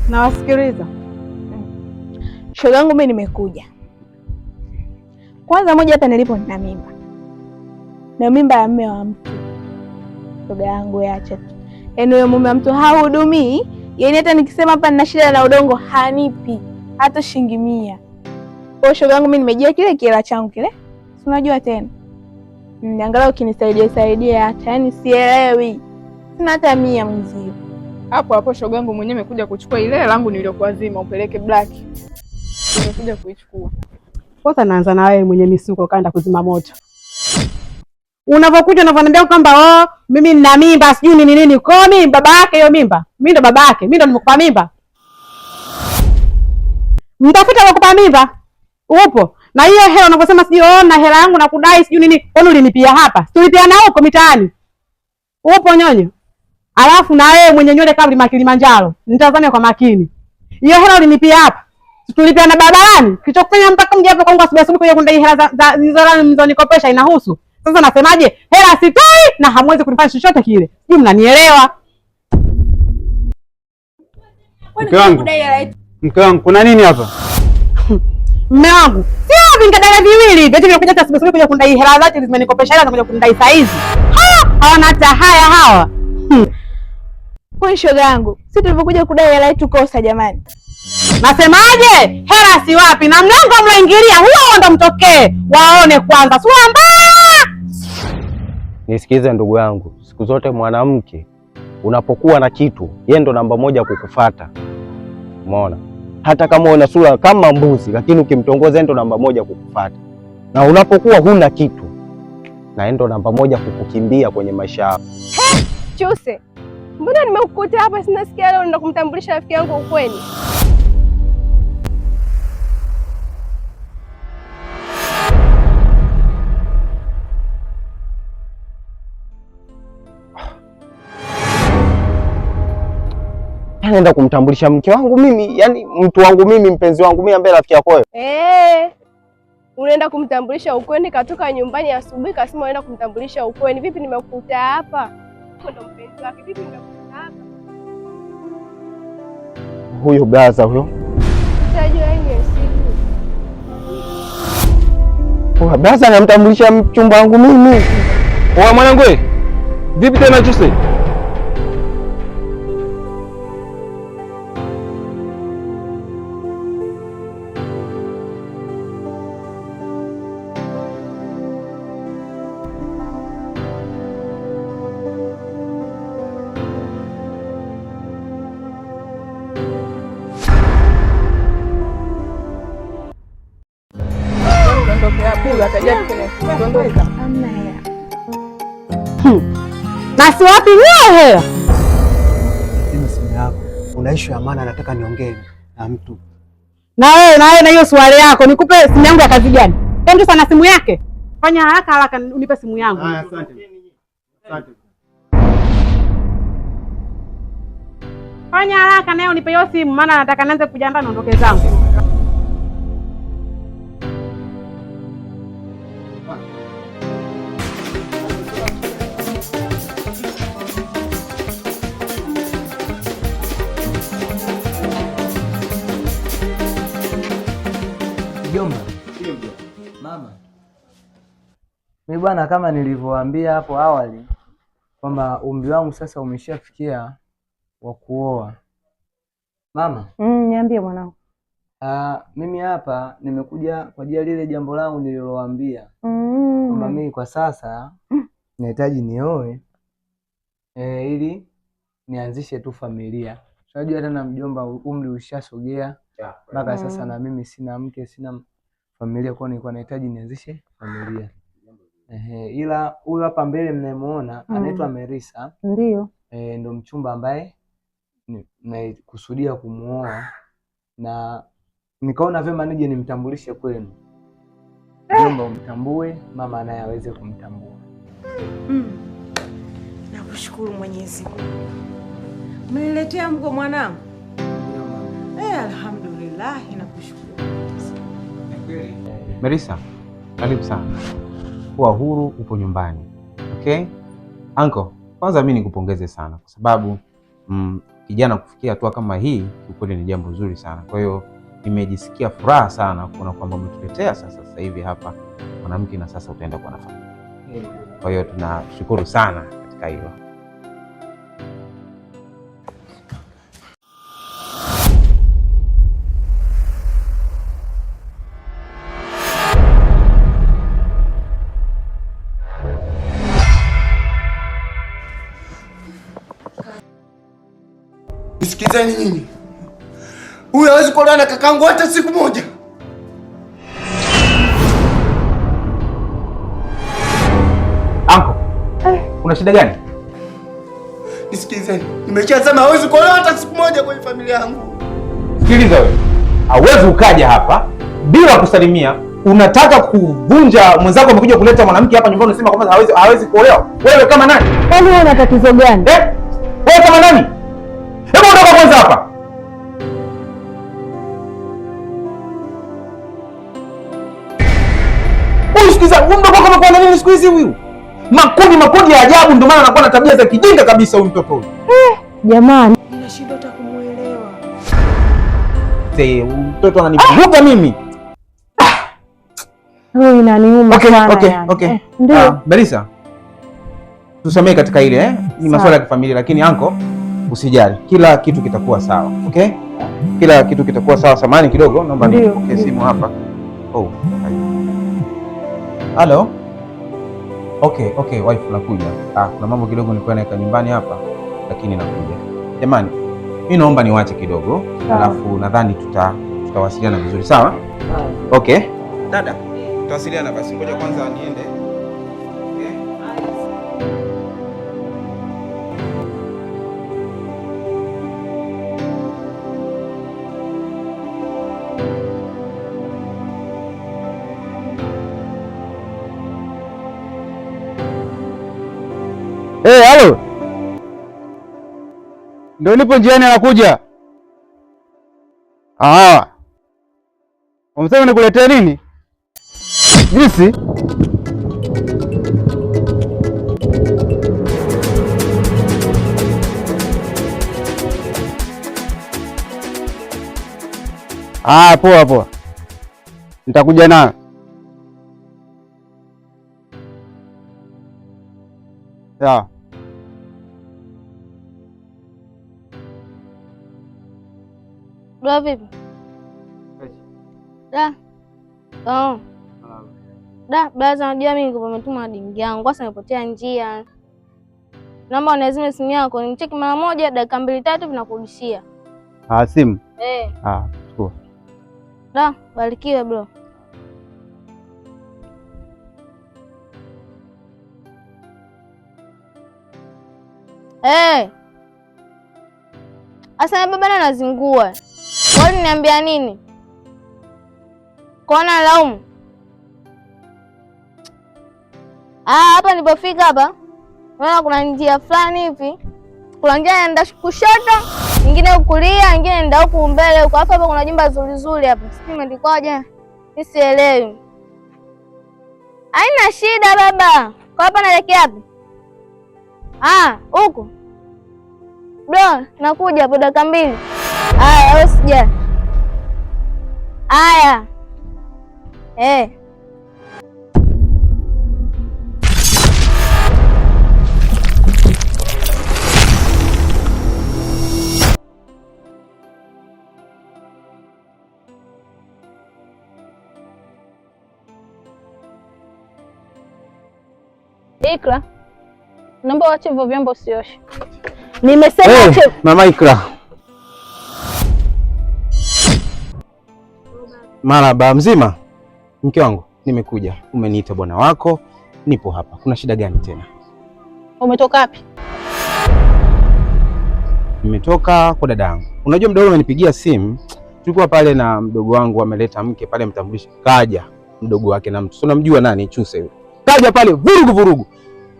Nawasikiliza. Shoga yangu, mimi nimekuja. Kwanza moja, hapa nilipo nina mimba. Na mimba ya mume wa mtu. Shoga yangu, acha tu. Yaani huyo mume wa mtu hahudumii. Yaani hata nikisema hapa nina shida na udongo hanipi hata shilingi 100. Kwa hiyo shoga yangu, mimi nimejia kile kila changu kile. Si unajua tena. Angalau ukinisaidia saidia hata, yaani sielewi. Sina hata 100 mzio. Hapo hapo shoga yangu mwenyewe amekuja kuchukua ile langu niliyokuwa zima upeleke Black. Nimekuja kuichukua. Kwanza naanza na wewe mwenye misuko kaenda kuzima moto. Unavokuja unavyoniambia kwamba oh, mimi nina mimba sijui nini nini. Kwa mimi baba yake hiyo mimba. Mimi ndo baba yake. Mimi ndo nimekupa mimba. Mtafuta wakupa mimba. Upo. Na hiyo hela unavyosema sijui oh, na hela yangu nakudai sijui nini. Kwani ulinipia hapa? Si tulipiana huko mitaani. Upo nyonyo. Alafu na wewe mwenye nywele kama mlima Kilimanjaro. Nitazame kwa makini. Hiyo hela ulinipia hapa. Tulipiana barabarani. Kilichokufanya mpaka mje hapo kwangu asubuhi asubuhi kuja kundai hela za zile mlizonikopesha inahusu. Sasa nasemaje? Hela sitoi na hamwezi kunifanya chochote kile. Sijui mnanielewa. Mke wangu. Mke wangu, kuna nini hapa? Mume wangu, sio vingadala viwili hivi. Eti vinakuja asubuhi asubuhi kuja kundai hela zake zimenikopesha hela kuja kundai saizi. Hawana hata haya hawa. Kwa shoga yangu, sisi tulivyokuja kudai hela yetu kosa jamani. Nasemaje? Hela si wapi na mlango mloingilia huo ndo mtokee. Waone kwanza. Sura mbaya. Nisikize ndugu yangu, siku zote mwanamke unapokuwa na kitu, yeye ndo namba moja kukufuata. Umeona? Hata kama una sura kama mbuzi, lakini ukimtongoza ndo namba moja kukufuata. Na unapokuwa huna kitu, na ndo namba moja kukukimbia kwenye maisha yako. Chuse, mbona nimekukuta hapa sina sikia leo unaenda kumtambulisha rafiki yangu ukweni? Naenda kumtambulisha mke wangu mimi, yani mtu wangu mimi, mpenzi wangu mimi ambaye rafiki yako wewe. Unaenda kumtambulisha ukweni, katoka nyumbani asubuhi kasema unaenda kumtambulisha ukweni. Vipi nimekukuta hapa? Ndo mpenzi wake. Vipi nimekukuta hapa? Huyo blaza huyo. Utajua yeye siku. Huyo blaza anamtambulisha mchumba wangu mimi. Oa mwanangu wewe. Vipi tena Chuse? Hamna hela. Na si wapi hiyo hela? Sina simu yako. Una issue ya maana nataka niongee na mtu. Na wewe na wewe na hiyo swali yako, nikupe simu yangu ya kazi gani? Kwa mtu sana simu yake. Fanya haraka haraka unipe simu yangu. Haya, asante. Asante. Fanya haraka naye unipe hiyo simu maana nataka nianze kujiandaa niondoke zangu. Mjomba. Mama. Mimi bwana, kama nilivyowaambia hapo awali kwamba umri wangu sasa umeshafikia wa kuoa. Mama. Niambie mwanangu. Mimi hapa nimekuja kwa ajili ya lile jambo langu nililowaambia. Kwamba mimi kwa sasa nahitaji nioe ili nianzishe tu familia. Unajua tena mjomba, umri ushasogea mpaka sasa na mimi sina mke, sina familia, kwa nilikuwa nahitaji nianzishe familia. Ila huyu hapa mbele mnayemuona anaitwa Merisa. Ndio. Ndo mchumba ambaye naikusudia kumuoa na nikaona vyema nije nimtambulishe kwenu. Mjomba umtambue, mama naye aweze kumtambua. Nakushukuru Mwenyezi Mungu. Umeniletea mgo mwanangu? Alhamdulillah, nakushukuru. Merisa, karibu sana. Kuwa huru, upo nyumbani. Okay? Uncle, kwanza mimi nikupongeze sana kwa sababu Kijana kufikia hatua kama hii kiukweli ni jambo zuri sana. Kwa hiyo nimejisikia furaha sana kuona kwamba umetuletea sasa hivi hapa mwanamke na sasa utaenda kuwa na familia. Kwa hiyo tunashukuru sana katika hilo. Nisikilizeni nyinyi. Huyu hawezi kuolewa na kakangu hata siku moja. Anko, kuna shida gani? Nisikilizeni. Nimeshasema hawezi kuolewa hata siku moja kwenye familia yangu. Sikiliza wewe. Hawezi ukaja hapa bila kusalimia. Unataka kuvunja mwenzako, amekuja kuleta mwanamke hapa nyumbani unasema kwamba hawezi kuolewa. Wewe kama nani? Kwani wewe una tatizo gani? Wewe kama nani? Hebu ondoka kwanza hapa. Huyu sikiza, huyu mdogo wako amekuwa na nini siku hizi huyu? Makundi ya ajabu, ndio maana anakuwa na tabia za kijinga kabisa huyu mtoto huyu. Jamani, ninashindwa hata kumuelewa. Mtoto ananivuruga mimi. Huyu inaniuma sana. Okay. Ndio. Melissa, tusamee katika ile Ni masuala ya kifamilia, lakini anko usijali, kila kitu kitakuwa sawa. Okay? Kila kitu kitakuwa sawa. Samahani kidogo, naomba nipokee simu hapa. Oh. Hello. Okay, wife nakuja. Kuna mambo kidogo nilikuwa naweka nyumbani hapa, lakini nakuja. Jamani, mimi naomba niwache kidogo, alafu nadhani tutawasiliana vizuri, sawa? Okay. Dada, tutawasiliana basi. Ngoja kwanza niende. Hey, halo. Ndio nipo njiani anakuja. Umesema nikuletee nini? Juisi? Poa poa. Nitakuja nayo. Sawa. Bro, vipi? Da. Oh. Da, blaza, unajua mimi nilikuwa nimetuma dingi yangu, sasa nimepotea njia. Naomba unazime simu yako, nicheki mara moja dakika 2 3 vinakurudishia. Simu. Chukua. Da, barikiwe bro. Asa baba na nazingua. Wewe niambia nini? Kona laumu. Hapa nilipofika hapa, naona kuna njia fulani hivi. Kuna njia inaenda kushoto, nyingine kulia, nyingine inaenda huku mbele huko. Hapa hapa kuna jumba zuri zuri hapa. Sijui imeandikwaje. Mimi sielewi. Haina shida baba. Kwa hapa naelekea wapi? Huku. Bro, nakuja hapo dakika 2. Aya, wewe sija. Aya. Ikra, naomba uache hivyo vyombo usioshe. Nimesema ache. Mama Ikra. Marhaba, mzima? Mke wangu, nimekuja. Umeniita bwana wako, nipo hapa. Kuna shida gani tena? Umetoka wapi? Nimetoka kwa dadangu. Unajua mdogo amenipigia simu. Tulikuwa pale na mdogo wangu ameleta mke pale mtambulisho. Kaja mdogo wake na mtu. Unamjua nani? Chuse yule. Kaja pale vurugu vurugu.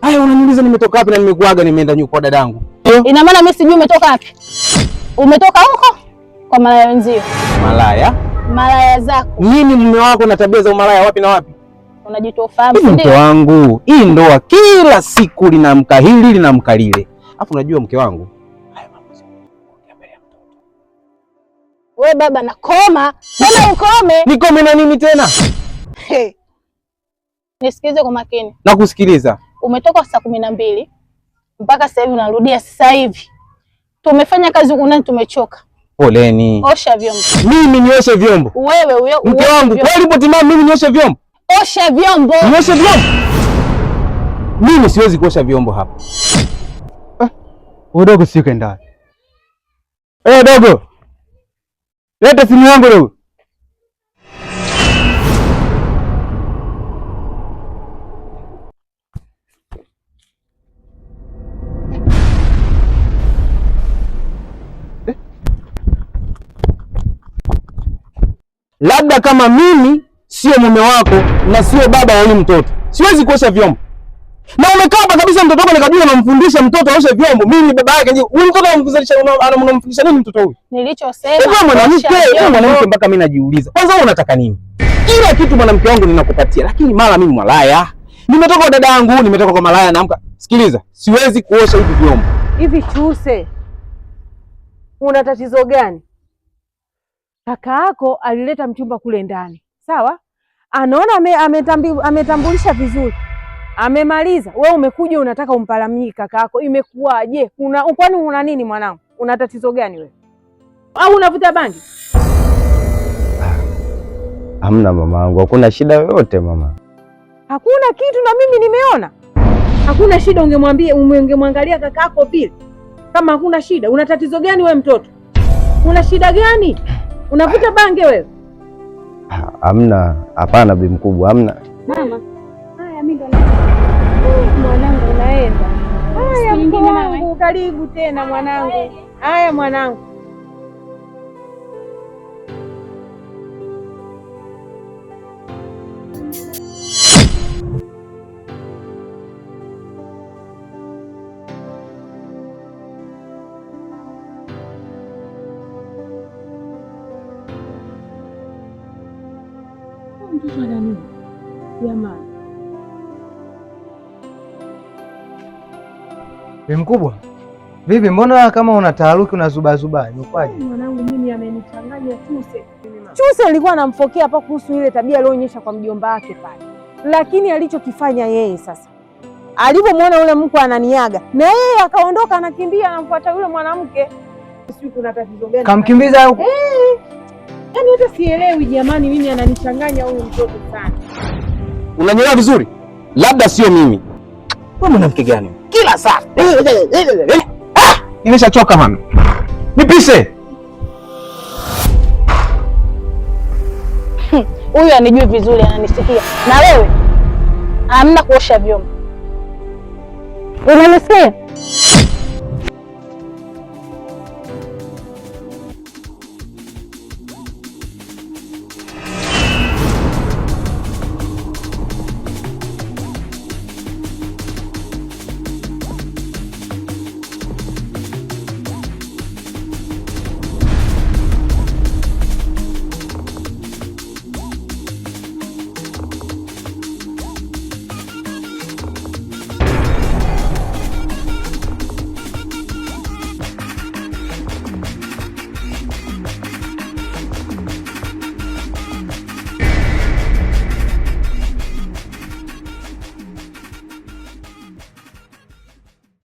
Haya, unaniuliza nimetoka wapi na nimekuaga nimeenda nyuko kwa dadangu. Ina maana mimi sijui umetoka wapi? Umetoka huko kwa malaya wenzio. Malaya? Malaya zako. Mimi mume wako na tabia za umalaya wapi na wapi? Unajitofahamu ndio? Mke wangu, hii ndoa kila siku linamka hili linamka lile. Alafu unajua mke wangu, haya mambo Wewe baba na koma. Tena ukome. Nikome na nini tena? Hey. Nisikilize kwa makini. Nakusikiliza. Umetoka saa 12 mpaka sasa hivi unarudia sasa hivi. Tumefanya kazi huku ndani tumechoka. Poleni. Osha vyombo. Mimi nioshe vyombo? Wewe huyo. Mke wangu, kweli upo timamu mimi nioshe vyombo? Osha vyombo. Nioshe vyombo? Mimi siwezi kuosha vyombo hapa. Udogo sio kaenda. Eh, dogo. Leta simu yangu dogo. Labda kama mimi sio mume wako na sio baba wa huyu mtoto, siwezi kuosha vyombo. Na umekaa hapa kabisa mtoto wako nikajua unamfundisha mtoto aoshe vyombo. Mimi baba yake, je, huyu mtoto unamfundisha unamfundisha nini mtoto huyu? Nilichosema. Wewe mwanamke, wewe mwanamke mpaka mimi najiuliza. Kwanza wewe unataka nini? Kila kitu mwanamke wangu ninakupatia, lakini mara mimi malaya. Nimetoka kwa dada yangu, nimetoka kwa malaya naamka. Sikiliza, siwezi kuosha hivi vyombo. Hivi Chuse, una tatizo gani? Kaka yako alileta mchumba kule ndani, sawa? Anaona ametambulisha vizuri, amemaliza. Wewe umekuja unataka umpalamie kaka yako, imekuwaje? Kwani una nini mwanangu? Una tatizo gani wewe? Au unavuta bangi? Hamna mama yangu, hakuna shida yoyote mama. Hakuna kitu, na mimi nimeona hakuna shida. Ungemwambia, ungemwangalia kaka yako vile kama hakuna shida. Una tatizo gani wewe mtoto? Una shida gani? Unavuta bange wewe? Hamna, hapana bi mkubwa, hamna. Mama, haya mimi ndo mwanangu unaenda. Haya mwanangu, karibu tena mwanangu. Haya mwanangu. Mtoto ana nini? Jamani. Bi mkubwa, vipi mbona kama una taharuki unazubazuba? Imekwaje? Mwanangu mimi amenichanganya Chuse. Chuse alikuwa anamfokea hapa kuhusu ile tabia aliyoonyesha kwa mjomba wake pale. Lakini alichokifanya yeye sasa, alipomwona yule mkwe ananiaga, na yeye akaondoka anakimbia anamfuata yule mwanamke. Sijui kuna tatizo gani? Kamkimbiza huko. Yaani hata sielewi jamani, mimi ananichanganya huyu mtoto sana. Unanielewa vizuri? Labda sio mimi. Wewe mwanamke gani? Kila saa. Ah, nimeshachoka mama. Nipishe. Huyu anijui vizuri, ananisikia. Na wewe hamna kuosha vyombo. Unanisikia?